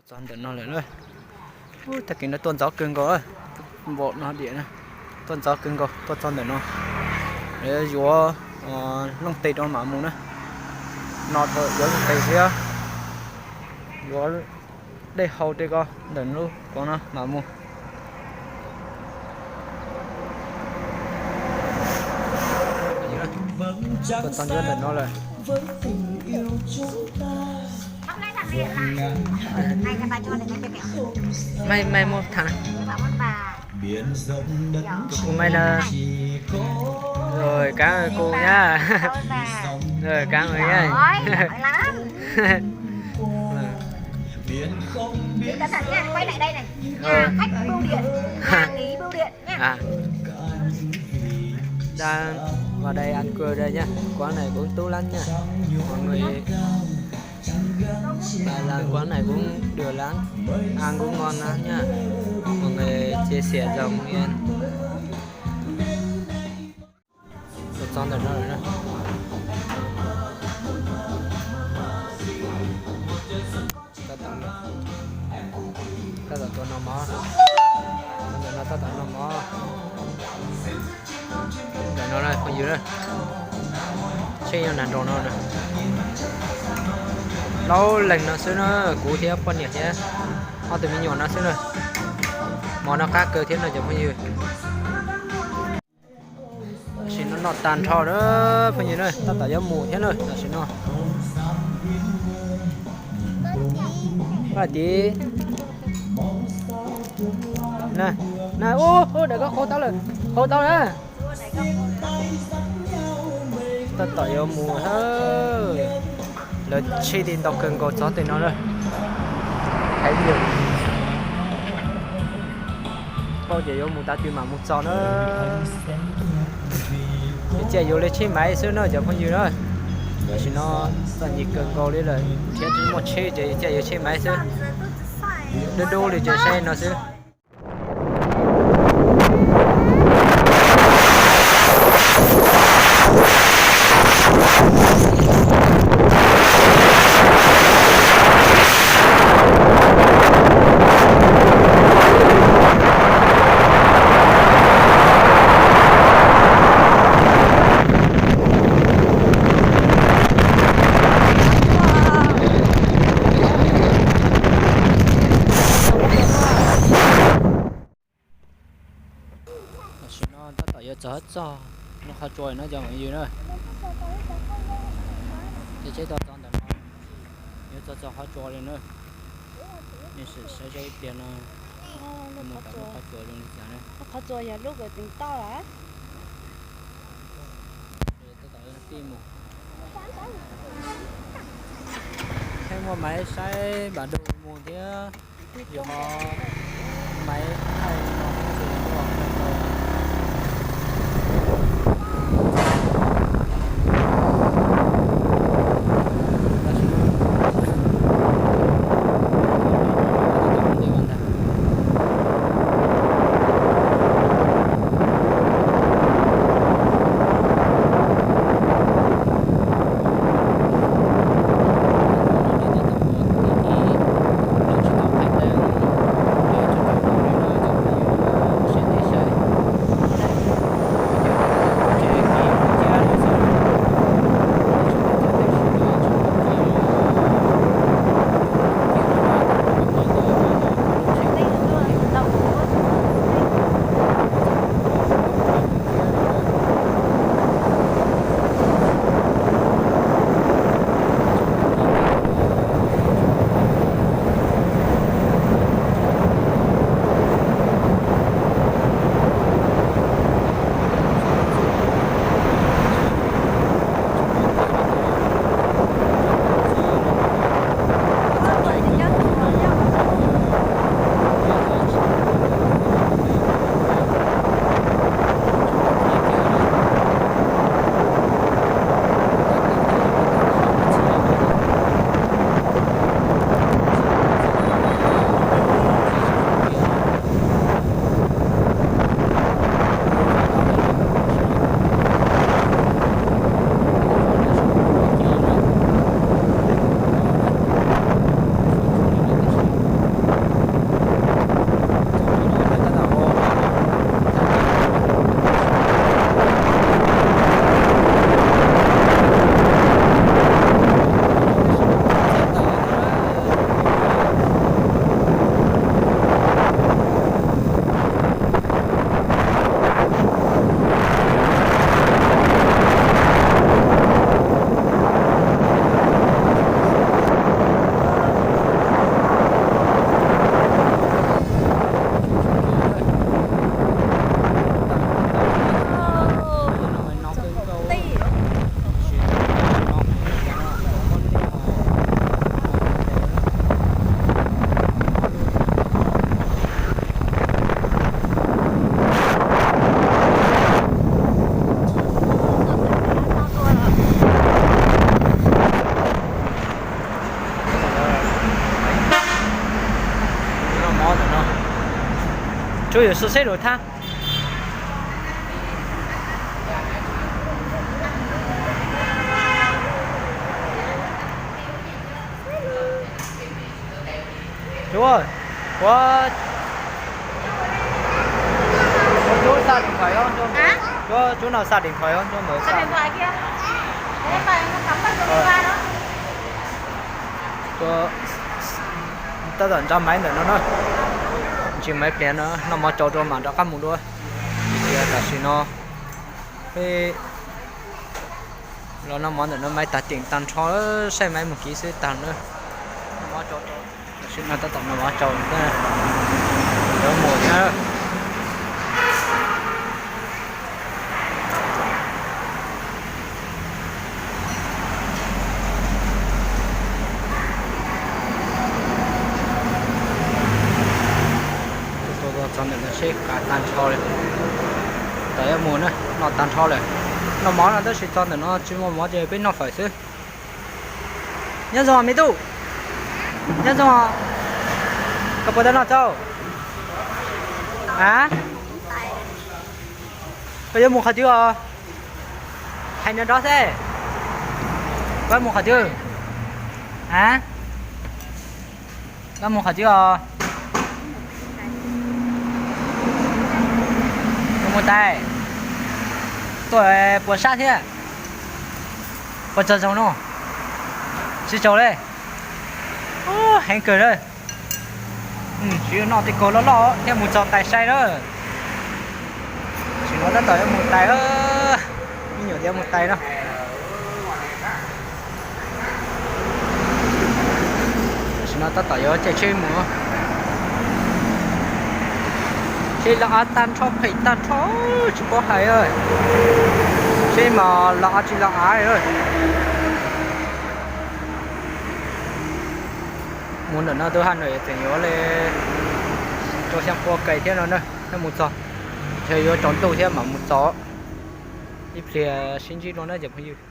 Txog ntawm no lawm na. Tag kis no tuaj ntxov kawg nkaus, npaum no diam na. Tuaj ntxov kawg nkaus, tuaj txog ntawm no. Lawv yuav looj tes rau mam mus na. No yuav looj tes thiab yuav dej haus tej ko ntawm lub koov no mam mus. Tuaj txog ntua ntawm no lawm. Maj, maj muab tham. Tus kuv maj na. Rồi, cảm ơn cô nhá. Rồi, cảm ơn nhá. Ờ. À. Đang vào đây ăn cơm đây nhá. Quán này cũng tốt lắm nha. Mọi người Và là quán này cũng được lắm. Ăn cũng ngon lắm nha. Mọi người chia sẻ giùm em. Txog ntawm no lawm na. Tab tom, tab tom tuaj noj mov. Ntawm no tab tom noj mov. Ntawm no na phooj ywg na, tsheb nyob nram nroog no na. Laub leeg no xwb na, kuv thiab poj niam thiab ob tug me nyuam no xwb na. Mov no qab kawg thiab no cov phooj ywg. Tam sim no noj tag nrho na phooj ywg na, tab tom yuav mus thiab na tam sim no. Koj tim na, na ub, daim koj qhau tau lawm, qhau tau na. Tab tom yuav mus, lawv tsheb ti ntau kawg nkaus txog tej no na. Hais tias paub tias yuav mus tav twg mam mus txog na. Ces cia yuav li tsheb maiv xwb na cov phooj ywg na. Tam sim no txom nyem kawg nkaus li lawm, nrhiav tsis muaj tsheb ces cia yuav tsheb maiv xwb. Dub dub li ces saib no xwb. Tam sim no tab tom yuav txog qhov tsua no cov phooj ywg na. Ces tsheb tau txog ntawm no, yuav txog txog qhov tsua li na. Nej sim saib saib ib pliag no mus tom lub qhov tsua zoo li cas na. Qhov tsua yog lub kws tseem toj lawm. Tab tom tij mus. Thaij muaj maiv saib npam du mus thiab. Yog ho maiv thaij no ces tuaj tau. Tab sis no ntej no ntag. Tsis tau qhia tau, tsis tau qhia tau li no cov phooj ywg, sawv daws saib. Chú yawm su seb lus thab. Chú ơi, có, có chú xa điện thoại không? Cho, có chú nào xa điện thoại không? Cho mở xa. Điện thoại kia. Để em vào em cắm bật cho đi qua đó. Tab tom nrog maiv ntawm no na. Ntsis maiv pliag no noj mov tsau rau mam rov qab mus dua. Tias tam sim no peb los noj mov ntawm no maiv tag teem tag nrho, saib maiv mus kiv xwb tag na. Noj mov tsau, tam sim no tab tom noj mov tsau, yuav mus thiab. Tua tua txog ntawm no seb qab tag nrho li. Tawm yuav mus na, noj tag nrho lawm. Noj mov no tab sis txog ntawm no tsis muaj mov ces peb noj fawm xwb. Nyob zoo me tub. Nyob zoo. Koj puas tau noj tsau? A, koj yuav mus qhov twg os? Hais nrov nrov xwb. Koj mus qhov twg? A, koj mus qhov twg os? Koj mus tais. Tuaj puas sab thiab? Puas tsaug zog no? Tsis tsaug li. Heev kawg lawm. Tsis noj tej kaug loj loj thiab mus txog tais sai lawm. Tsis no tab tom yuav mus tais. Me nyuam tias mus tais no. Tam sim no tab tom yuav caij tsheb mus. Tsheb los av tag nrho, phem tag nrho, tsis paub hais. Tsheb mas los av tsis los av. Mus ntawm no tus Hà Nội tseem yuav li rau xya pua kais thiab no na, thiab mus txog. Ntshe yuav tsaus ntuj thiab mam mus txog. Ib pliag sib ntsib dua na cov phooj ywg.